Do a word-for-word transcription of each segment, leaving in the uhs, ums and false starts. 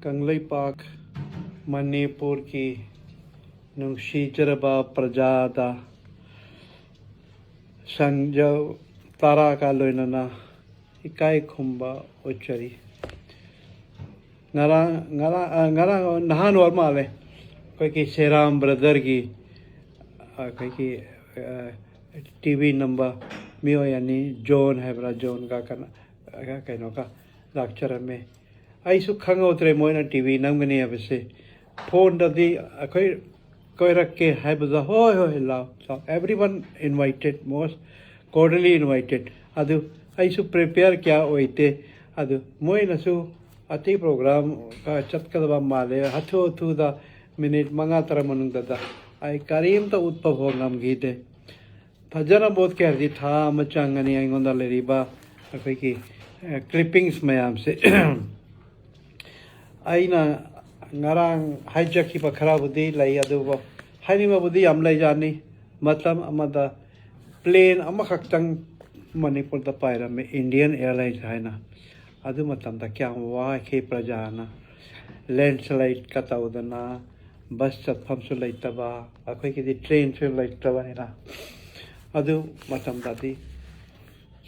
ꯀꯪꯂꯩꯄꯥꯛ ꯃꯅꯤꯄꯨꯔꯒꯤ ꯅꯨꯡꯁꯤꯖꯔꯕ ꯄ꯭ꯔꯖꯥꯗ ꯁꯟꯖꯧ ꯇꯔꯥꯒ ꯂꯣꯏꯅꯅ ꯏꯀꯥꯏ ꯈꯨꯝꯕ ꯎꯠꯆꯔꯤ꯫ ꯉꯔꯥꯡ ꯉꯔꯥꯡ ꯑ, ꯉꯔꯥꯡ ꯅꯍꯥꯟ ꯑꯣꯏꯔ ꯃꯥꯜꯂꯦ, ꯑꯩꯈꯣꯏꯒꯤ ꯁꯦꯔꯥꯝ ꯕ꯭ꯔꯗꯔꯒꯤ ꯑꯩꯈꯣꯏꯒꯤ ꯇꯤ ꯚꯤ ꯅꯝꯕ ꯃꯤꯑꯣꯏ ꯑꯅꯤ, ꯖꯣꯟ ꯍꯥꯏꯕ꯭ꯔꯥ, ꯖꯣꯟꯒ ꯀꯩꯅꯣ ꯀꯩꯅꯣꯒ ꯂꯥꯛꯆꯔꯝꯃꯦ꯫ ꯑꯩꯁꯨ ꯈꯪꯍꯧꯗ꯭ꯔꯦ ꯃꯣꯏꯅ ꯇꯤ ꯚꯤ ꯅꯝꯒꯅꯤ ꯍꯥꯏꯕꯁꯦ꯫ ꯐꯣꯟꯗꯗꯤ ꯑꯩꯈꯣꯏ ꯀꯣꯏꯔꯛꯀꯦ ꯍꯥꯏꯕꯗ, "ꯍꯣꯏ ꯍꯣꯏ, ꯂꯥꯛꯑꯣ, ꯂꯥꯛꯑꯣ, everyone invited, most cordially invited"꯫ ꯑꯗꯨ ꯑꯩꯁꯨ ꯄ꯭ꯔꯤꯄꯦꯌꯔ ꯀꯌꯥ ꯑꯣꯏꯗꯦ꯫ ꯑꯗꯨ ꯃꯣꯏꯅꯁꯨ ꯑꯇꯩ ꯄ꯭ꯔꯣꯒ꯭ꯔꯥꯝ ꯆꯠꯀꯗꯕ ꯃꯥꯜꯂꯦ, ꯍꯥꯊꯨ ꯍꯥꯊꯨꯗ ꯃꯤꯅꯤꯠ ꯃꯉꯥ ꯇꯔꯥ ꯃꯅꯨꯡꯗꯗ ꯑꯩ ꯀꯔꯤꯝꯇ ꯎꯠꯄ ꯐꯥꯎ ꯉꯝꯈꯤꯗꯦ꯫ ꯐꯖꯅ ꯕꯣꯠ ꯀꯌꯥꯗꯤ ꯊꯥ ꯑꯃ ꯆꯪꯒꯅꯤ ꯑꯩꯉꯣꯟꯗ ꯂꯩꯔꯤꯕ ꯑꯩꯈꯣꯏꯒꯤ ꯀ꯭ꯂꯤꯞꯄꯤꯡꯁ ꯃꯌꯥꯝꯁꯦ꯫ ꯑꯩꯅ ꯉꯔꯥꯡ ꯍꯥꯏꯖꯈꯤꯕ ꯈꯔꯕꯨꯗꯤ ꯂꯩ, ꯑꯗꯨꯕꯨ ꯍꯥꯏꯅꯤꯡꯕꯕꯨꯗꯤ ꯌꯥꯝ ꯂꯩꯖꯥꯠꯅꯤ꯫ ꯃꯇꯝ ꯑꯃꯗ ꯄ꯭ꯂꯦꯟ ꯑꯃꯈꯛꯇꯪ ꯃꯅꯤꯄꯨꯔꯗ ꯄꯥꯏꯔꯝꯃꯤ, ꯏꯟꯗꯤꯌꯟ ꯑꯦꯌꯥꯔꯂꯥꯏꯟꯁ ꯍꯥꯏꯅ꯫ ꯑꯗꯨ ꯃꯇꯝꯗ ꯀꯌꯥꯝ ꯋꯥꯈꯤ ꯄ꯭ꯔꯖꯥꯅ, ꯂꯦꯟꯁꯂꯥꯏꯠꯀ ꯇꯧꯗꯅ, ꯕꯁ ꯆꯠꯐꯝꯁꯨ ꯂꯩꯇꯕ, ꯑꯩꯈꯣꯏꯒꯤꯗꯤ ꯇ꯭ꯔꯦꯟꯁꯨ ꯂꯩꯇꯕꯅꯤꯅ꯫ ꯑꯗꯨ ꯃꯇꯝꯗꯗꯤ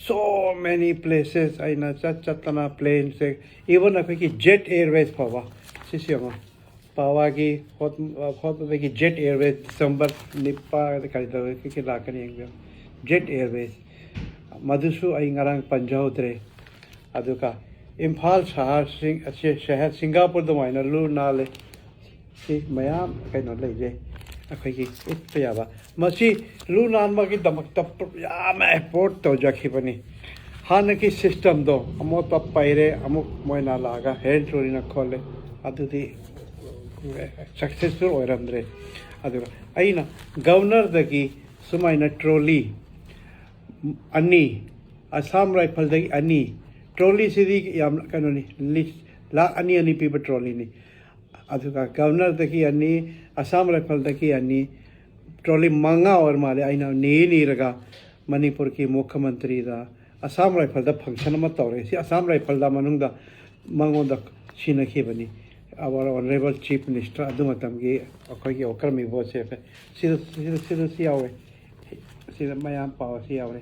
so many places ꯑꯩꯅ ꯆꯠ ꯆꯠꯇꯅ ꯄ꯭ꯂꯦꯟꯁꯦ, even ꯑꯩꯈꯣꯏꯒꯤ ꯖꯦꯠ ꯑꯦꯌꯔꯋꯦꯁ ꯐꯥꯎꯕ, ꯁꯤꯁꯨ ꯌꯦꯡꯉꯣ, ꯄꯥꯋꯥꯒꯤ ꯍꯣꯠ-, ꯍꯣꯠꯄꯗꯒꯤ ꯖꯦꯠ ꯑꯦꯌꯔꯋꯦꯁ ꯗꯤꯁꯦꯝꯕꯔ ꯅꯤꯄꯥꯟ ꯀꯔꯤ ꯇꯧꯋꯦ, ꯀꯩ ꯀꯩ ꯂꯥꯛꯀꯅꯤ ꯌꯦꯡꯕꯤꯌꯨ꯫ ꯖꯦꯠ ꯑꯦꯌꯔꯋꯦꯁ, ꯃꯗꯨꯁꯨ ꯑꯩ ꯉꯔꯥꯡ ꯄꯟꯖꯍꯧꯗ꯭ꯔꯦ꯫ ꯑꯗꯨꯒ ꯏꯝꯐꯥꯜ ꯁꯍꯔꯁꯤꯡ ꯑꯁꯤ, ꯁꯍꯔ ꯁꯤꯡꯒꯥꯄꯨꯔ ꯑꯗꯨꯃꯥꯏꯅ ꯂꯨ ꯅꯥꯜꯂꯦ꯫ ꯁꯤ ꯃꯌꯥꯝ ꯀꯩꯅꯣ ꯂꯩꯖꯩ, ꯑꯩꯈꯣꯏꯒꯤ ꯎꯠꯄ ꯌꯥꯕ꯫ ꯃꯁꯤ ꯂꯨ ꯅꯥꯟꯕꯒꯤꯗꯃꯛꯇ ꯌꯥꯝꯅ ꯑꯦꯐꯣꯔꯠ ꯇꯧꯖꯈꯤꯕꯅꯤ꯫ ꯍꯥꯟꯅꯒꯤ ꯁꯤꯁꯇꯦꯝꯗꯣ ꯑꯃꯣꯠꯄ ꯄꯩꯔꯦ, ꯑꯃꯨꯛ ꯃꯣꯏꯅ ꯂꯥꯛꯑꯒ ꯍꯦꯟ ꯇ꯭ꯔꯣꯂꯤꯅ ꯈꯣꯜꯂꯦ, ꯑꯗꯨꯗꯤ ꯁꯛꯁꯦꯁꯐꯨꯜ ꯑꯣꯏꯔꯝꯗ꯭ꯔꯦ꯫ ꯑꯗꯨꯒ ꯑꯩꯅ ꯒꯕꯔꯅꯔꯗꯒꯤ ꯁꯨꯃꯥꯏꯅ ꯇ꯭ꯔꯣꯂꯤ ꯑꯅꯤ, ꯑꯁꯥꯝ ꯔꯥꯏꯐꯜꯗꯒꯤ ꯑꯅꯤ, ꯇ꯭ꯔꯣꯂꯤꯁꯤꯗꯤ ꯌꯥꯝ ꯀꯩꯅꯣꯅꯤ, ꯂꯤꯁ ꯂꯥꯛ ꯑꯅꯤ ꯑꯅꯤ ꯄꯤꯕ ꯇ꯭ꯔꯣꯂꯤꯅꯤ꯫ ꯑꯗꯨꯒ ꯒꯕꯔꯅꯔꯗꯒꯤ ꯑꯅꯤ, ꯑꯁꯥꯝ ꯔꯥꯏꯐꯜꯗꯒꯤ ꯑꯅꯤ, ꯇ꯭ꯔꯣꯂꯤ ꯃꯉꯥ ꯑꯣꯏꯔ ꯃꯥꯜꯂꯦ꯫ ꯑꯩꯅ ꯅꯤ ꯅꯤꯔꯒ ꯃꯅꯤꯄꯨꯔꯒꯤ ꯃꯨꯈ꯭ꯌ ꯃꯟꯇ꯭ꯔꯤꯗ ꯑꯁꯥꯝ ꯔꯥꯏꯐꯜꯗ ꯐꯪꯁꯟ ꯑꯃ ꯇꯧꯔꯦ꯫ ꯁꯤ ꯑꯁꯥꯝ ꯔꯥꯏꯐꯜꯗ ꯃꯅꯨꯡꯗ ꯃꯉꯣꯟꯗ ꯁꯤꯟꯅꯈꯤꯕꯅꯤ꯫ Our honorable chief minister ꯑꯗꯨ ꯃꯇꯝꯒꯤ ꯑꯩꯈꯣꯏꯒꯤ ꯑꯣꯀꯔꯝ ꯏꯕꯣꯁꯦ ꯁꯤꯗ ꯁꯤꯗ ꯁꯤꯗꯁꯨ ꯌꯥꯎꯋꯦ꯫ ꯁꯤꯗ ꯃꯌꯥꯝ ꯄꯥꯎ ꯑꯁꯤ ꯌꯥꯎꯔꯦ꯫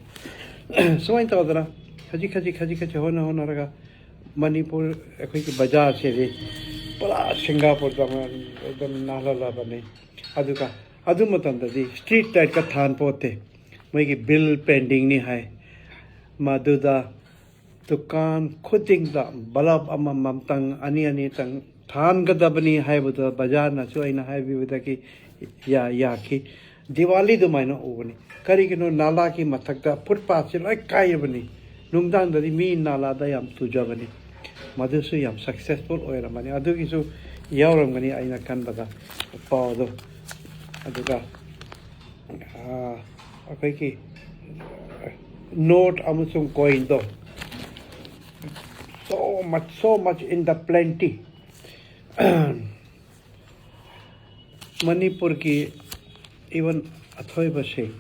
ꯁꯨꯃꯥꯏꯅ ꯇꯧꯗꯅ ꯈꯖꯤꯛ ꯈꯖꯤꯛ ꯈꯖꯤꯛ ꯈꯖꯤꯛ ꯍꯣꯠꯅ ꯍꯣꯠꯅꯔꯒ ꯃꯅꯤꯄꯨꯔ ꯑꯩꯈꯣꯏꯒꯤ ꯕꯖꯥꯔꯁꯤꯗꯤ ꯄꯨꯔꯥ ꯁꯤꯡꯒꯥꯄꯨꯔꯗ ꯑꯗꯨꯝ ꯅꯥꯜꯍꯜꯂꯕꯅꯤ꯫ ꯑꯗꯨꯒ ꯑꯗꯨ ꯃꯇꯝꯗꯗꯤ ꯁ꯭ꯇ꯭ꯔꯤꯠ ꯂꯥꯏꯠꯀ ꯊꯥꯟ ꯄꯣꯠꯇꯦ꯫ ꯃꯣꯏꯒꯤ ꯕꯤꯜ ꯄꯦꯟꯗꯤꯡꯅꯤ ꯍꯥꯏ꯫ ꯃꯗꯨꯗ ꯗꯨꯀꯥꯟ ꯈꯨꯗꯤꯡꯗ ꯕꯂꯕ ꯑꯃꯃꯝꯇꯪ, ꯑꯅꯤ ꯑꯅꯤꯇꯪ ꯊꯥꯟꯒꯗꯕꯅꯤ ꯍꯥꯏꯕꯗꯣ ꯕꯖꯥꯔꯅꯁꯨ ꯑꯩꯅ ꯍꯥꯏꯕꯤꯕꯗꯒꯤ ꯌꯥ-, ꯌꯥꯈꯤ꯫ ꯗꯤꯋꯥꯂꯤ ꯑꯗꯨꯃꯥꯏꯅ ꯎꯕꯅꯤ꯫ ꯀꯔꯤꯒꯤꯅꯣ? ꯅꯥꯂꯥꯒꯤ ꯃꯊꯛꯇ ꯐꯨꯠꯄꯥꯠꯁꯤ ꯂꯣꯏ ꯀꯥꯏꯔꯕꯅꯤ꯫ ꯅꯨꯡꯗꯥꯡꯗꯗꯤ ꯃꯤ ꯅꯥꯂꯥꯗ ꯌꯥꯝ ꯇꯨꯖꯕꯅꯤ꯫ ꯃꯗꯨꯁꯨ ꯌꯥꯝ ꯁꯛꯁꯦꯁꯐꯨꯜ ꯑꯣꯏꯔꯝꯕꯅꯤ꯫ ꯑꯗꯨꯒꯤꯁꯨ ꯌꯥꯎꯔꯝꯒꯅꯤ ꯑꯩꯅ ꯈꯟꯕꯗ ꯄꯥꯎꯗꯣ꯫ ꯑꯗꯨꯒ, ꯑꯥ, ꯑꯩꯈꯣꯏꯒꯤ ꯅꯣꯠ ꯑꯃꯁꯨꯡ ꯀꯣꯏꯟꯗꯣ, so much, so much in the plenty꯫ ꯃꯅꯤꯄꯨꯔꯒꯤ ꯏꯚꯟ ꯑꯊꯣꯏꯕꯁꯤꯡ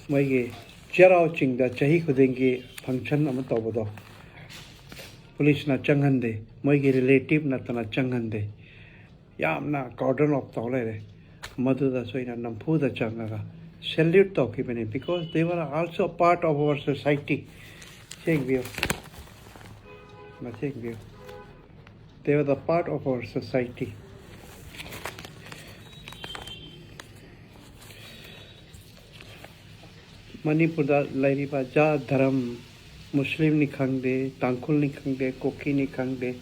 ꯃꯣꯏꯒꯤ ꯆꯩꯔꯥꯎ ꯆꯤꯡꯗ ꯆꯍꯤ ꯈꯨꯗꯤꯡꯒꯤ ꯐꯪꯁꯟ ꯑꯃ ꯇꯧꯕꯗꯣ ꯄꯨꯂꯤꯁꯅ ꯆꯪꯍꯟꯗꯦ, ꯃꯣꯏꯒꯤ ꯔꯤꯂꯦꯇꯤꯚ ꯅꯠꯇꯅ ꯆꯪꯍꯟꯗꯦ꯫ ꯌꯥꯝꯅ ꯀꯣꯔꯗꯟ ꯑꯣꯐ ꯇꯧ ꯂꯩꯔꯦ꯫ ꯃꯗꯨꯗꯁꯨ ꯑꯩꯅ ꯅꯝꯐꯨꯗ ꯆꯪꯉꯒ ꯁꯦꯜꯌꯨꯠ ꯇꯧꯈꯤꯕꯅꯤ, because they were also a part of our society꯫ ꯌꯦꯡꯕꯤꯌꯨ, ꯃꯁꯤ ꯌꯦꯡꯕꯤꯌꯨ, they were the part of our society꯫ ꯃꯅꯤꯄꯨꯔꯗ ꯂꯩꯔꯤꯕ ꯖꯥꯠ ꯙꯔꯝ, ꯃꯨꯁꯂꯤꯝꯅꯤ ꯈꯪꯗꯦ, ꯇꯥꯡꯈꯨꯜꯅꯤ ꯈꯪꯗꯦ, ꯀꯨꯀꯤꯅꯤ ꯈꯪꯗꯦ,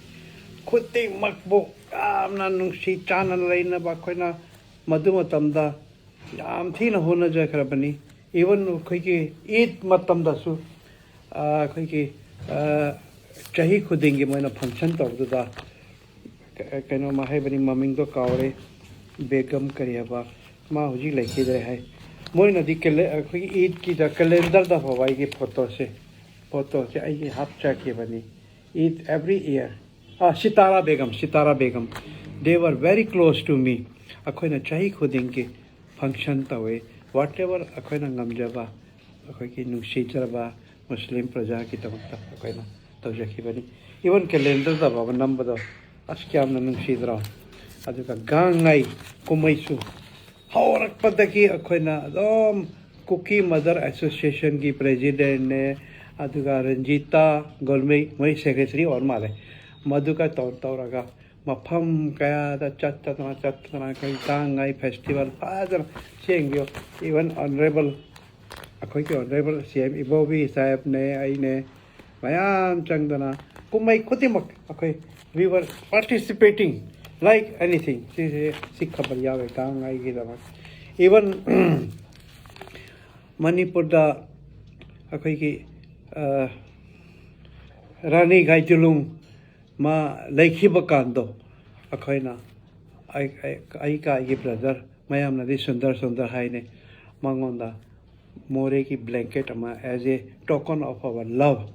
ꯈꯨꯗꯤꯡꯃꯛꯄꯨ ꯌꯥꯝꯅ ꯅꯨꯡꯁꯤ ꯆꯥꯟꯅꯅ ꯂꯩꯅꯕ ꯑꯩꯈꯣꯏꯅ ꯃꯗꯨ ꯃꯇꯝꯗ ꯌꯥꯝ ꯊꯤꯅ ꯍꯣꯠꯅꯖꯈ꯭ꯔꯕꯅꯤ꯫ ꯏꯚꯟ ꯑꯩꯈꯣꯏꯒꯤ ꯏꯗ ꯃꯇꯝꯗꯁꯨ, ꯑ, ꯑꯩꯈꯣꯏꯒꯤ, ꯑ, ꯆꯍꯤ ꯈꯨꯗꯤꯡꯒꯤ ꯃꯣꯏꯅ ꯐꯪꯁꯟ ꯇꯧꯕꯗꯨꯗ ꯀ-, ꯀꯩꯅꯣꯝꯃ ꯍꯥꯏꯕꯅꯤ, ꯃꯃꯤꯡꯗꯣ ꯀꯥꯎꯔꯦ, ꯕꯦꯒꯝ ꯀꯔꯤ ꯍꯥꯏꯕ, ꯃꯥ ꯍꯧꯖꯤꯛ ꯂꯩꯈꯤꯗ꯭ꯔꯦ ꯍꯥꯏ꯫ ꯃꯣꯏꯅꯗꯤ ꯀꯦꯂꯦ-, ꯑꯩꯈꯣꯏꯒꯤ ꯏꯗꯀꯤꯗ ꯀꯦꯂꯦꯟꯗꯔꯗ ꯐꯥꯎꯕ ꯑꯩꯒꯤ ꯐꯣꯇꯣꯁꯦ, ꯐꯣꯇꯣꯁꯦ ꯑꯩꯒꯤ ꯍꯥꯞꯆꯈꯤꯕꯅꯤ꯫ Each, every year, ah, Sitara Begum, Sitara Begum, they were very close to me꯫ ꯑꯩꯈꯣꯏꯅ ꯆꯍꯤ ꯈꯨꯗꯤꯡꯒꯤ ꯐꯪꯁꯟ ꯇꯧꯋꯤ꯫ Whatever ꯑꯩꯈꯣꯏꯅ ꯉꯝꯖꯕ, ꯑꯩꯈꯣꯏꯒꯤ ꯅꯨꯡꯁꯤꯖꯔꯕ ꯃꯨꯁꯂꯤꯝ ꯄ꯭ꯔꯖꯥꯒꯤꯗꯃꯛꯇ ꯑꯩꯈꯣꯏꯅ ꯇꯧꯖꯈꯤꯕꯅꯤ꯫ ꯏꯚꯟ ꯀꯦꯂꯦꯟꯗꯔꯗ ꯐꯥꯎꯕ ꯅꯝꯕꯗꯣ ꯑꯁ, ꯀꯌꯥꯝꯅ ꯅꯨꯡꯁꯤꯗ꯭ꯔꯣ? ꯑꯗꯨꯒ ꯒꯥꯡꯉꯥꯏ ꯀꯨꯝꯍꯩꯁꯨ ꯍꯧꯔꯛꯄꯗꯒꯤ ꯑꯩꯈꯣꯏꯅ ꯑꯗꯨꯝ ꯀꯨꯀꯤ ꯃꯗꯔ ꯑꯦꯁꯣꯁꯤꯌꯦꯁꯟꯒꯤ ꯄ꯭ꯔꯦꯖꯤꯗꯦꯟꯅꯦ, ꯑꯗꯨꯒ ꯔꯟꯖꯤꯇꯥ ꯒꯣꯜꯃꯩ, ꯃꯣꯏ ꯁꯦꯀ꯭ꯔꯦꯇꯔꯤ ꯑꯣꯏꯔ ꯃꯥꯜꯂꯦ꯫ ꯃꯗꯨꯒ ꯇꯧ ꯇꯧꯔꯒ ꯃꯐꯝ ꯀꯌꯥꯗ ꯆꯠꯇꯅ ꯆꯠꯇꯅ ꯑꯩꯈꯣꯏ ꯒꯥꯡꯉꯥꯏ ꯐꯦꯁꯇꯤꯚꯦꯜ ꯐꯖꯅ ꯁꯦꯡꯕꯤꯌꯣ꯫ ꯏꯚꯟ ꯑꯣꯅꯔꯦꯕꯜ, ꯑꯩꯈꯣꯏꯒꯤ ꯑꯣꯅꯔꯦꯕꯜ ꯁꯤ ꯑꯦꯝ ꯏꯕꯣꯕꯤ ꯁꯥꯍꯦꯕꯅꯦ, ꯑꯩꯅꯦ, ꯃꯌꯥꯝ ꯆꯪꯗꯅ ꯀꯨꯝꯍꯩ ꯈꯨꯗꯤꯡꯃꯛ ꯑꯩꯈꯣꯏ we were participating like anything꯫ ꯁꯤꯁꯦ, ꯁꯤ ꯈꯕꯔ ꯌꯥꯎꯋꯦ ꯒꯥꯡꯉꯥꯏꯒꯤꯗꯃꯛ꯫ ꯏꯚꯟ ꯃꯅꯤꯄꯨꯔꯗ ꯑꯩꯈꯣꯏꯒꯤ ꯑ, ꯔꯥꯅꯤ ꯒꯥꯏꯗꯤꯂꯨꯡ ꯃꯥ ꯂꯩꯈꯤꯕ ꯀꯥꯟꯗꯣ, ꯑꯩꯈꯣꯏꯅ, ꯑꯩ ꯑꯩ- ꯑꯩꯒ ꯑꯩꯒꯤ ꯕ꯭ꯔꯗꯔ, ꯃꯌꯥꯝꯅꯗꯤ ꯁꯨꯟꯗꯔ ꯁꯨꯟꯗꯔ ꯍꯥꯏꯅꯩ, ꯃꯉꯣꯟꯗ ꯃꯣꯔꯦꯒꯤ ꯕ꯭ꯂꯦꯡꯀꯦꯠ ꯑꯃ, as a token of our love,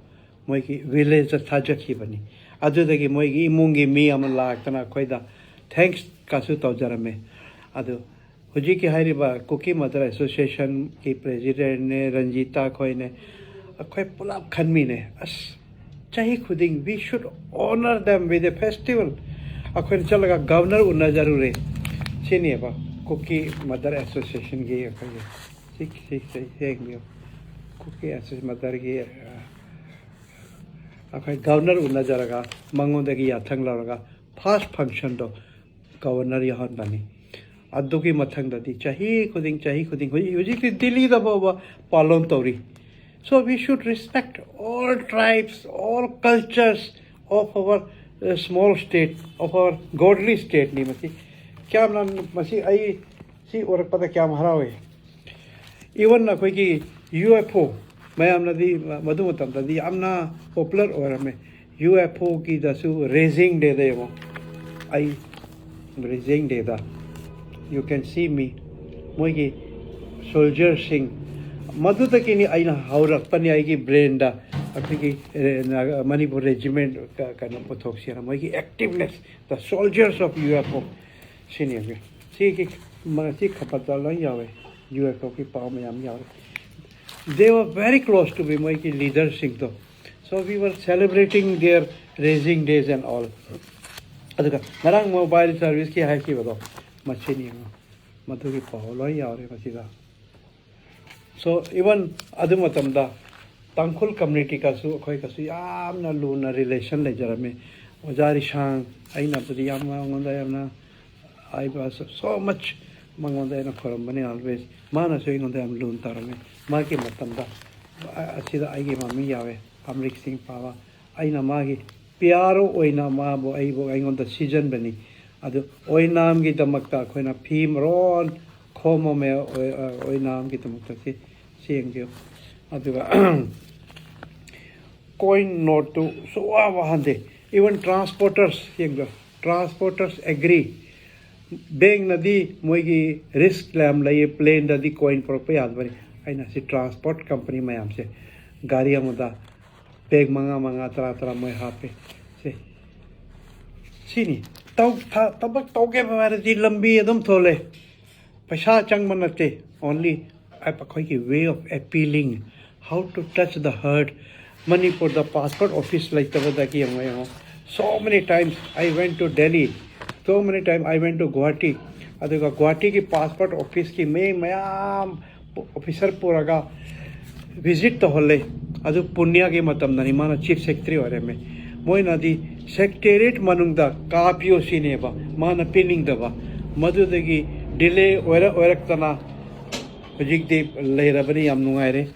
ꯃꯣꯏꯒꯤ ꯚꯤꯂꯦꯖꯇ ꯊꯥꯖꯈꯤꯕꯅꯤ꯫ ꯑꯗꯨꯗꯒꯤ ꯃꯣꯏꯒꯤ ꯏꯃꯨꯡꯒꯤ ꯃꯤ ꯑꯃ ꯂꯥꯛꯇꯅ ꯑꯩꯈꯣꯏꯗ ꯊꯦꯡꯛꯁ ꯀꯥꯁꯨ ꯇꯧꯖꯔꯝꯃꯦ꯫ ꯑꯗꯨ ꯍꯧꯖꯤꯛꯀꯤ ꯍꯥꯏꯔꯤꯕ ꯀꯨꯀꯤ ꯃꯗꯔ ꯑꯦꯁꯣꯁꯤꯌꯦꯁꯟꯒꯤ ꯄ꯭ꯔꯦꯖꯤꯗꯦꯟꯅꯦ, ꯔꯟꯖꯤꯇꯥ ꯈꯣꯏꯅꯦ, ꯑꯩꯈꯣꯏ ꯄꯨꯂꯞ ꯈꯟꯃꯤꯅꯦ꯫ ꯑꯁ, ꯆꯍꯤ ꯈꯨꯗꯤꯡ we should honor them with a festival꯫ ꯑꯩꯈꯣꯏꯅ ꯆꯠꯂꯒ ꯒꯕꯅꯔ ꯎꯅꯖꯔꯨꯔꯦ꯫ ꯁꯤꯅꯦꯕ ꯀꯨꯀꯤ ꯃꯗꯔ ꯑꯦꯁꯣꯁꯤꯌꯦꯁꯟꯒꯤ ꯑꯩꯈꯣꯏꯒꯤ ꯁꯤ ꯁꯤ ꯁꯤ ꯌꯦꯡꯕꯤꯌꯨ꯫ ꯀꯨꯀꯤ ꯑꯦꯁꯣꯁꯤꯌꯦꯁꯟ ꯃꯗꯔꯒꯤ, ꯑ, ꯑꯩꯈꯣꯏ ꯒꯕꯅꯔ ꯎꯅꯖꯔꯒ ꯃꯉꯣꯟꯗꯒꯤ ꯌꯥꯊꯪ ꯂꯧꯔꯒ ꯐꯥꯔꯁ ꯐꯪꯁꯟꯗꯣ ꯒꯕꯅꯔ ꯌꯥꯎꯍꯟꯕꯅꯤ꯫ ꯑꯗꯨꯒꯤ ꯃꯊꯪꯗꯗꯤ ꯆꯍꯤ ꯈꯨꯗꯤꯡ, ꯆꯍꯤ ꯈꯨꯗꯤꯡ, ꯍꯧꯖꯤꯛ, ꯍꯧꯖꯤꯛꯇꯤ ꯗꯤꯜꯂꯤꯗ ꯐꯥꯎꯕ ꯄꯥꯂꯣꯟ ꯇꯧꯔꯤ꯫ So we should respect all tribes, all cultures of our, uh, small state, of our godly stateꯅꯤ ꯃꯁꯤ꯫ ꯀꯌꯥꯝꯅ ꯃꯁꯤ ꯑꯩ ꯁꯤ ꯎꯔꯛꯄꯗ ꯀꯌꯥꯝ ꯍꯔꯥꯎꯏ꯫ ꯏꯚꯟ ꯑꯩꯈꯣꯏꯒꯤ ꯌꯨ ꯑꯦꯐ ꯑꯣ, ꯃꯌꯥꯝꯅꯗꯤ ꯃꯗꯨ ꯃꯇꯝꯗꯗꯤ ꯌꯥꯝꯅ ꯄꯣꯄꯨꯂꯔ ꯑꯣꯏꯔꯝꯃꯦ꯫ ꯌꯨ ꯑꯦꯐ ꯑꯣꯒꯤꯗꯁꯨ ꯔꯦꯖꯤꯡ ꯗꯦꯗ ꯌꯦꯡꯉꯣ, ꯑꯩ rising date, you can see me, ꯃꯣꯏꯒꯤ ꯁꯣꯜꯖꯔꯁꯤꯡ, ꯃꯗꯨꯗꯒꯤꯅꯤ ꯑꯩꯅ ꯍꯧꯔꯛꯄꯅꯤ ꯑꯩꯒꯤ ꯕ꯭ꯔꯦꯟꯗ ꯑꯩꯈꯣꯏꯒꯤ, ꯑꯦ, ꯅꯥꯒꯥ-, ꯃꯅꯤꯄꯨꯔ ꯔꯦꯖꯤꯃꯦꯟ ꯀ-, ꯀꯩꯅꯣ ꯄꯨꯊꯣꯛꯁꯦꯅ꯫ ꯃꯣꯏꯒꯤ activeness, the soldiers of U F O, ꯁꯤꯅꯦ꯫ ꯁꯤꯒꯤ ꯃ-, ꯁꯤ ꯈꯕꯔꯗ ꯂꯣꯏ ꯌꯥꯎꯋꯦ꯫ ꯌꯨ ꯑꯦꯐ ꯑꯣꯒꯤ ꯄꯥꯎ ꯃꯌꯥꯝ ꯌꯥꯎꯔꯦ꯫ They were very close to me, ꯃꯣꯏꯒꯤ ꯂꯤꯗꯔꯁꯤꯡꯗꯣ꯫ So we were celebrating their raising days and all. ꯑꯗꯨꯒ ꯉꯔꯥꯡ ꯃꯣꯕꯥꯏꯜ ꯁꯥꯔꯚꯤꯁꯀꯤ ꯍꯥꯏꯈꯤꯕꯗꯣ, ꯃꯁꯤꯅꯤ ꯌꯦꯡꯉꯣ, ꯃꯗꯨꯒꯤ ꯄꯥꯎ ꯂꯣꯏ ꯌꯥꯎꯔꯦ ꯃꯁꯤꯗ꯫ So even ꯑꯗꯨ ꯃꯇꯝꯗ ꯇꯥꯡꯈꯨꯜ ꯀꯝꯃ꯭ꯌꯨꯅꯤꯇꯤꯒꯁꯨ ꯑꯩꯈꯣꯏꯒꯁꯨ ꯌꯥꯝꯅ ꯂꯨꯅ ꯔꯤꯂꯦꯁꯟ ꯂꯩꯖꯔꯝꯃꯤ꯫ ꯑꯣꯖꯥ ꯔꯤꯁꯥꯡ, ꯑꯩꯅꯕꯨꯗꯤ ꯌꯥꯝ ꯃꯉꯣꯟꯗ ꯌꯥꯝꯅ, I was so much, ꯃꯉꯣꯟꯗ ꯑꯩꯅ ꯈꯣꯏꯔꯝꯕꯅꯤ always꯫ ꯃꯥꯅꯁꯨ ꯑꯩꯉꯣꯟꯗ ꯌꯥꯝ ꯂꯨꯅ ꯇꯧꯔꯝꯃꯤ꯫ ꯃꯥꯒꯤ ꯃꯇꯝꯗ ꯑ-, ꯑꯁꯤꯗ ꯑꯩꯒꯤ ꯃꯃꯤꯡ ꯌꯥꯎꯋꯦ, ꯑꯃꯔꯤꯛ ꯁꯤꯡ ꯄꯥꯕ꯫ ꯑꯩꯅ ꯃꯥꯒꯤ ꯄꯤ ꯑꯥꯔ ꯑꯣ ꯑꯣꯏꯅ ꯃꯥꯕꯨ, ꯑꯩꯕꯨ, ꯑꯩꯉꯣꯟꯗ ꯁꯤꯖꯟꯕꯅꯤ꯫ ꯑꯗꯨ ꯑꯣꯏꯅꯥꯝꯒꯤꯗꯃꯛꯇ ꯑꯩꯈꯣꯏꯅ ꯐꯤ ꯃꯔꯣꯟ ꯈꯣꯝꯃꯝꯃꯦ, ꯑꯣꯏ-, ꯑ, ꯑꯣꯏꯅꯥꯝꯒꯤꯗꯃꯛꯇ꯫ ꯁꯤ, ꯁꯤ ꯌꯦꯡꯕꯤꯌꯨ꯫ ꯑꯗꯨꯒ ꯀꯣꯏꯟ ꯅꯣꯠꯇꯨ ꯁꯨꯡꯋꯥ ꯋꯥꯍꯟꯗꯦ꯫ Even ꯇ꯭ꯔꯥꯟꯁꯄꯣꯔꯇꯔꯁ ꯌꯦꯡꯕꯤꯌꯨ, ꯇ꯭ꯔꯥꯟꯁꯄꯣꯔꯇꯔꯁ ꯑꯦꯒ꯭ꯔꯤ꯫ ꯕꯦꯡꯅꯗꯤ ꯃꯣꯏꯒꯤ ꯔꯤꯁꯛ ꯌꯥꯝ ꯂꯩꯌꯦ, ꯄ꯭ꯂꯦꯟꯗꯗꯤ ꯀꯣꯏꯟ ꯄꯨꯔꯛꯄ ꯌꯥꯗꯕꯅꯤ꯫ ꯑꯩꯅ ꯁꯤ ꯇ꯭ꯔꯥꯟꯁꯄꯣꯔꯠ ꯀꯝꯄꯅꯤ ꯃꯌꯥꯝꯁꯦ ꯒꯥꯔꯤ ꯑꯃꯗ ꯕꯦꯒ ꯃꯉꯥ, ꯃꯉꯥ, ꯇꯔꯥ, ꯇꯔꯥ ꯃꯣꯏ ꯍꯥꯞꯄꯦ꯫ ꯁꯦ, ꯁꯤꯅꯤ꯫ ꯇꯧ-, ꯊ-, ꯊꯕꯛ ꯇꯧꯒꯦ ꯍꯥꯏꯔꯗꯤ ꯂꯝꯕꯤ ꯑꯗꯨꯝ ꯊꯣꯛꯂꯦ꯫ ꯄꯩꯁꯥ ꯆꯪꯕ ꯅꯠꯇꯦ꯫ Only ꯑꯩꯈꯣꯏꯒꯤ way of appealing, how to touch the heart. ꯃꯅꯤꯄꯨꯔꯗ ꯄꯥꯁꯄꯣꯔꯠ ꯑꯣꯐꯤꯁ ꯂꯩꯇꯕꯗꯒꯤ ꯌꯦꯡꯉꯣ, ꯌꯦꯡꯉꯣ꯫ So many times I went to Delhi, so many times I went to Guwahati. ꯑꯗꯨꯒ ꯒꯨꯋꯥꯍꯥꯇꯤꯒꯤ ꯄꯥꯁꯄꯣꯔꯠ ꯑꯣꯐꯤꯁꯀꯤ ꯃꯤ ꯃꯌꯥꯝ ꯑꯣꯐꯤꯁꯔ ꯄꯨꯔꯒ ꯚꯤꯖꯤꯠ ꯇꯧꯍꯜꯂꯦ꯫ ꯑꯗꯨ ꯄꯨꯅ꯭ꯌꯥꯒꯤ ꯃꯇꯝꯗꯅꯤ, ꯃꯥꯅ ꯆꯤꯐ ꯁꯦꯀ꯭ꯔꯦꯇꯔꯤ ꯑꯣꯏꯔꯝꯃꯦ꯫ ꯃꯣꯏꯅꯗꯤ ꯁꯦꯀ꯭ꯔꯦꯇꯦꯔꯤꯌꯦꯠ ꯃꯅꯨꯡꯗ ꯀꯥꯞꯄꯤꯌꯨ ꯁꯤꯅꯦꯕ, ꯃꯥꯅ ꯄꯤꯅꯤꯡꯗꯕ꯫ ꯃꯗꯨꯗꯒꯤ ꯗꯤꯂꯦ ꯑꯣꯏꯔ ꯑꯣꯏꯔꯛꯇꯅ ꯍꯧꯖꯤꯛꯇꯤ ꯂꯩꯔꯕꯅꯤ, ꯌꯥꯝ ꯅꯨꯡꯉꯥꯏꯔꯦ꯫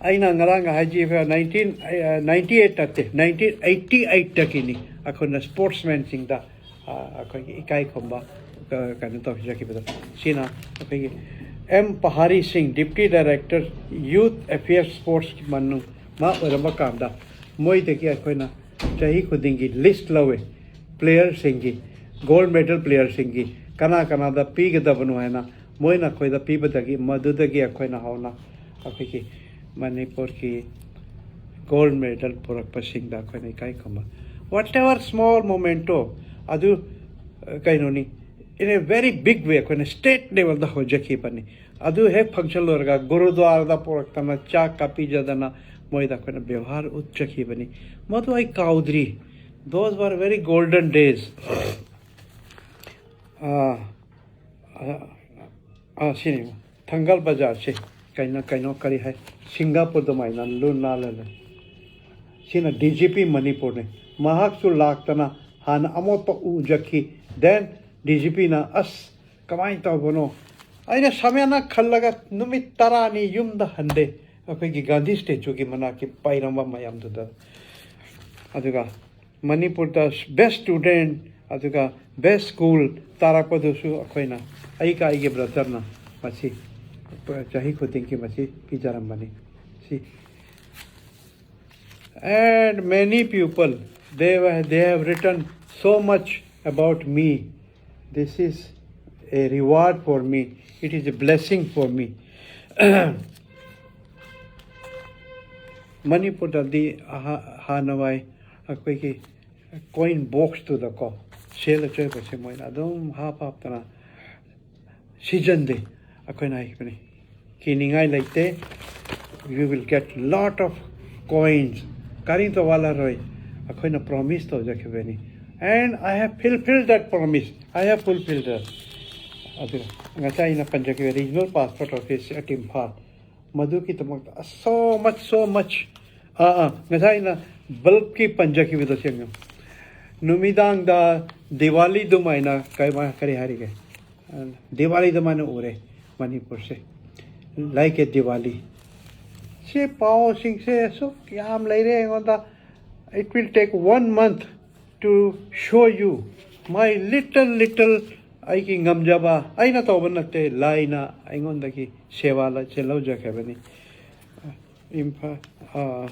ꯑꯩꯅ ꯉꯔꯥꯡ ꯍꯥꯏꯖꯈꯤꯕ ꯅꯥꯏꯟꯇꯤꯟ ꯅꯥꯏꯟꯇꯤ ꯑꯩꯠ ꯅꯠꯇꯦ, ꯅꯥꯏꯟꯇꯤꯟ ꯑꯩꯠꯇꯤ ꯑꯩꯠꯇꯒꯤꯅꯤ ꯑꯩꯈꯣꯏꯅ ꯁ꯭ꯄꯣꯔꯠꯁꯃꯦꯟꯁꯤꯡꯗ, ꯑ, ꯑꯩꯈꯣꯏꯒꯤ ꯏꯀꯥꯏ ꯈꯨꯝꯕ, ꯑ, ꯀꯩꯅꯣ ꯇꯧꯖꯈꯤꯕꯗꯣ꯫ ꯁꯤꯅ ꯑꯩꯈꯣꯏꯒꯤ ꯑꯦꯝ ꯄꯍꯥꯔꯤ ꯁꯤꯡ, ꯗꯤꯄ꯭ꯌꯨꯇꯤ ꯗꯥꯏꯔꯦꯛꯇꯔ, ꯌꯨꯊ ꯑꯦꯐꯤꯌꯔꯁ, ꯁ꯭ꯄꯣꯔꯠꯁꯀꯤ ꯃꯅꯨꯡ ꯃꯥ ꯑꯣꯏꯔꯝꯕ ꯀꯥꯟꯗ, ꯃꯣꯏꯗꯒꯤ ꯑꯩꯈꯣꯏꯅ ꯆꯍꯤ ꯈꯨꯗꯤꯡꯒꯤ ꯂꯤꯁ ꯂꯧꯋꯦ꯫ ꯄ꯭ꯂꯦꯌꯔꯁꯤꯡꯒꯤ, ꯒꯣꯜꯗ ꯃꯦꯗꯜ ꯄ꯭ꯂꯦꯌꯔꯁꯤꯡꯒꯤ ꯀꯅꯥ ꯀꯅꯥꯗ ꯄꯤꯒꯗꯕꯅꯣ ꯍꯥꯏꯅ ꯃꯣꯏꯅ ꯑꯩꯈꯣꯏꯗ ꯄꯤꯕꯗꯒꯤ, ꯃꯗꯨꯗꯒꯤ ꯑꯩꯈꯣꯏꯅ ꯍꯧꯅ ꯑꯩꯈꯣꯏꯒꯤ ꯃꯅꯤꯄꯨꯔꯒꯤ ꯒꯣꯜꯗ ꯃꯦꯗꯜ ꯄꯨꯔꯛꯄꯁꯤꯡꯗ ꯑꯩꯈꯣꯏꯅ ꯏꯀꯥꯏ ꯈꯨꯝꯕ, whatever small momento, ꯑꯗꯨ, ꯑ, ꯀꯩꯅꯣꯅꯤ, in a very big way ꯑꯩꯈꯣꯏꯅ ꯁ꯭ꯇꯦꯠ ꯂꯦꯚꯦꯜꯗ ꯍꯧꯖꯈꯤꯕꯅꯤ꯫ ꯑꯗꯨ ꯍꯦꯛ ꯐꯪꯁꯟ ꯂꯣꯏꯔꯒ ꯒꯨꯔꯨꯗ꯭ꯋꯥꯔꯥꯗ ꯄꯨꯔꯛꯇꯅ ꯆꯥꯛ ꯀꯥꯄꯤꯖꯗꯅ ꯃꯣꯏꯗ ꯑꯩꯈꯣꯏꯅ ꯕꯦꯕꯥꯔ ꯎꯠꯆꯈꯤꯕꯅꯤ꯫ ꯃꯗꯨ ꯑꯩ ꯀꯥꯎꯗ꯭ꯔꯤ꯫ Those were very golden days. ꯑꯥ, ꯑꯥ, ꯑꯥ, ꯁꯤꯅꯤ, ꯊꯪꯒꯜ ꯕꯖꯥꯔꯁꯦ, ꯀꯩꯅꯣ, ꯀꯩꯅꯣ, ꯀꯔꯤ ꯍꯥꯏ, ꯁꯤꯡꯒꯥꯄꯨꯔ ꯑꯗꯨꯃꯥꯏꯅ ꯂꯨ ꯅꯥꯜꯂ ꯂꯩ꯫ ꯁꯤꯅ ꯗꯤ ꯖꯤ ꯄꯤ ꯃꯅꯤꯄꯨꯔꯅꯤ꯫ ꯃꯍꯥꯛꯁꯨ ꯂꯥꯛꯇꯅ ꯍꯥꯟꯅ ꯑꯃꯣꯠꯄ ꯎꯖꯈꯤ꯫ Then ꯗꯤ ꯖꯤ ꯄꯤꯅ, "ꯑꯁ, ꯀꯃꯥꯏꯅ ꯇꯧꯕꯅꯣ?" ꯑꯩꯅ ꯁꯃꯌꯥꯅ ꯈꯜꯂꯒ ꯅꯨꯃꯤꯠ ꯇꯔꯥꯅꯤ ꯌꯨꯝꯗ ꯍꯟꯗꯦ, ꯑꯩꯈꯣꯏꯒꯤ ꯒꯥꯟꯙꯤ ꯁ꯭ꯇꯦꯆꯨꯒꯤ ꯃꯅꯥꯛꯀꯤ ꯄꯥꯏꯔꯝꯕ ꯃꯌꯥꯝꯗꯨꯗ꯫ ꯑꯗꯨꯒ ꯃꯅꯤꯄꯨꯔꯗ best student, ꯑꯗꯨꯒ best school ꯇꯥꯔꯛꯄꯗꯨꯁꯨ ꯑꯩꯈꯣꯏꯅ, ꯑꯩꯒ ꯑꯩꯒꯤ ꯕ꯭ꯔꯗꯔꯅ ꯃꯁꯤ ꯆꯍꯤ ꯈꯨꯗꯤꯡꯒꯤ ꯃꯁꯤ ꯄꯤꯖꯔꯝꯕꯅꯤ꯫ ꯁꯤ, and many people, they were, they have written so much about me. This is a reward for me. It is a blessing for me. ꯃꯅꯤꯄꯨꯔꯗꯗꯤ ꯑꯍꯥ-, ꯍꯥꯟꯅꯋꯥꯏ ꯑꯩꯈꯣꯏꯒꯤ ꯀꯣꯏꯟ ꯕꯣꯛꯁꯇꯨꯗꯀꯣ, ꯁꯦꯜ ꯑꯆꯣꯏꯕꯁꯦ ꯃꯣꯏꯅ ꯑꯗꯨꯝ ꯍꯥꯞ ꯍꯥꯞꯇꯅ ꯁꯤꯖꯟꯗꯦ꯫ ꯑꯩꯈꯣꯏꯅ ꯍꯥꯏꯈꯤꯕꯅꯤ, ꯀꯤꯅꯤꯡꯉꯥꯏ ꯂꯩꯇꯦ, you will get lot of coins, ꯀꯔꯤꯝꯇ ꯋꯥꯠꯂꯔꯣꯏ, ꯑꯩꯈꯣꯏꯅ promise ꯇꯧꯖꯈꯤꯕꯅꯤ꯫ And I have fulfilled that promise, I have fulfilled that. ꯑꯗꯨꯒ ꯉꯁꯥꯏ ꯑꯩꯅ ꯄꯟꯖꯈꯤꯕ Regional Passport Office at Imphal, ꯃꯗꯨꯒꯤꯗꯃꯛꯇ so much, so much. ꯑꯥ, ꯑꯥ, ꯉꯁꯥꯏ ꯑꯩꯅ ꯕꯜꯕꯀꯤ ꯄꯟꯖꯈꯤꯕꯗꯣ ꯁꯦꯡꯅ, ꯅꯨꯃꯤꯗꯥꯡꯗ ꯗꯤꯋꯥꯂꯤ ꯑꯗꯨꯃꯥꯏꯅ ꯀꯩ-, ꯀꯔꯤ ꯍꯥꯏꯔꯤꯒꯦ, ꯗꯤꯋꯥꯂꯤ ꯑꯗꯨꯃꯥꯏꯅ ꯎꯔꯦ ꯃꯅꯤꯄꯨꯔꯁꯦ, like a Diwali. ꯁꯤ ꯄꯥꯎꯁꯤꯡꯁꯦ ꯑꯁꯨꯛ ꯌꯥꯝ ꯂꯩꯔꯦ ꯑꯩꯉꯣꯟꯗ, it will take one month to show you my little, little, ꯑꯩꯒꯤ ꯉꯝꯖꯕ, ꯑꯩꯅ ꯇꯧꯕ ꯅꯠꯇꯦ, ꯂꯥꯏꯅ ꯑꯩꯉꯣꯟꯗꯒꯤ ꯁꯦꯕꯥꯁꯦ ꯂꯧꯖꯈ꯭ꯔꯕꯅꯤ꯫ ꯏꯝꯐꯥꯜ, ꯑꯥ,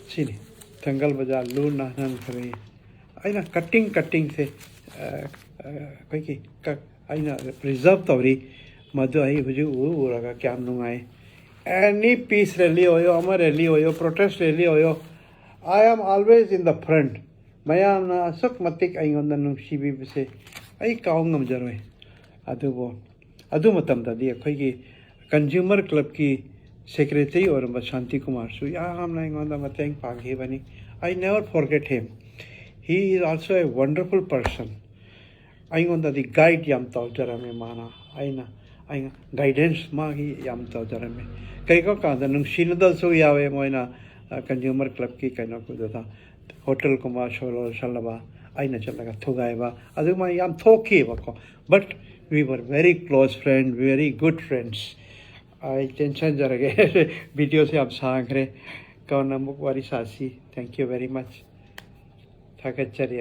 ꯁꯤꯅꯤ, ꯊꯪꯒꯜ ꯕꯖꯥꯔ ꯂꯨ ꯅꯥꯟꯍꯟꯈ꯭ꯔꯦ꯫ ꯑꯩꯅ ꯀꯠꯇꯤꯡ, ꯀꯠꯇꯤꯡꯁꯦ, ꯑ, ꯑ, ꯑꯩꯈꯣꯏꯒꯤ ꯀ-, ꯑꯩꯅ ꯄ꯭ꯔꯤꯖꯥꯔꯚ ꯇꯧꯔꯤ꯫ ꯃꯗꯨ ꯑꯩ ꯍꯧꯖꯤꯛ ꯎ-, ꯎꯔꯒ ꯀꯌꯥꯝ ꯅꯨꯡꯉꯥꯏ꯫ Any peace rally ꯑꯣꯏꯌꯣ, ꯑꯃ rally ꯑꯣꯏꯌꯣ, protest rally ꯑꯣꯏꯌꯣ, I am always in the front. ꯃꯌꯥꯝꯅ ꯑꯁꯨꯛ ꯃꯇꯤꯛ ꯑꯩꯉꯣꯟꯗ ꯅꯨꯡꯁꯤꯕꯤꯕꯁꯦ ꯑꯩ ꯀꯥꯎ ꯉꯝꯖꯔꯣꯏ꯫ ꯑꯗꯨꯕꯨ ꯑꯗꯨ ꯃꯇꯝꯗꯗꯤ ꯑꯩꯈꯣꯏꯒꯤ ꯀꯟꯖꯨꯃꯔ ꯀ꯭ꯂꯕꯀꯤ ꯁꯦꯀ꯭ꯔꯦꯇꯔꯤ ꯑꯣꯏꯔꯝꯕ ꯁꯥꯟꯇꯤ ꯀꯨꯃꯥꯔꯁꯨ ꯌꯥꯝꯅ ꯑꯩꯉꯣꯟꯗ ꯃꯇꯦꯡ ꯄꯥꯡꯈꯤꯕꯅꯤ꯫ I never forget him. He is also a wonderful person. ꯑꯩꯉꯣꯟꯗꯗꯤ ꯒꯥꯏꯗ ꯌꯥꯝ ꯇꯧꯖꯔꯝꯃꯦ ꯃꯥꯅ꯫ ꯑꯩꯅ ꯑꯩꯅ ꯒꯥꯏꯗꯦꯟꯁ ꯃꯥꯒꯤ ꯌꯥꯝ ꯇꯧꯖꯔꯝꯃꯦ꯫ ꯀꯩꯒꯨꯝꯕ ꯀꯥꯟꯗ ꯅꯨꯡꯁꯤꯅꯗꯕꯁꯨ ꯌꯥꯎꯋꯦ꯫ ꯃꯣꯏꯅ ꯀꯟꯖꯨꯃꯔ ꯀ꯭ꯂꯕꯀꯤ ꯀꯩꯅꯣꯗꯨꯗ ꯍꯣꯇꯦꯜꯒꯨꯝꯕ ꯁꯣ ꯂꯣꯟꯁꯜꯂꯕ, ꯑꯩꯅ ꯆꯠꯂꯒ ꯊꯨꯒꯥꯏꯕ, ꯑꯗꯨꯃꯥꯏꯅ ꯌꯥꯝ ꯊꯣꯛꯈꯤꯕꯀꯣ꯫ But we were very close friend, very good friends. ꯑꯩ ꯇꯦꯟꯁꯟꯖꯔꯒꯦ꯫ ꯚꯤꯗꯤꯑꯣꯁꯦ ꯌꯥꯝ ꯁꯥꯡꯈ꯭ꯔꯦ꯫ ꯀꯣꯟꯅ ꯑꯃꯨꯛ ꯋꯥꯔꯤ ꯁꯥꯁꯤ꯫ Thank you very much. ꯊꯥꯒꯠꯆꯔꯤ꯫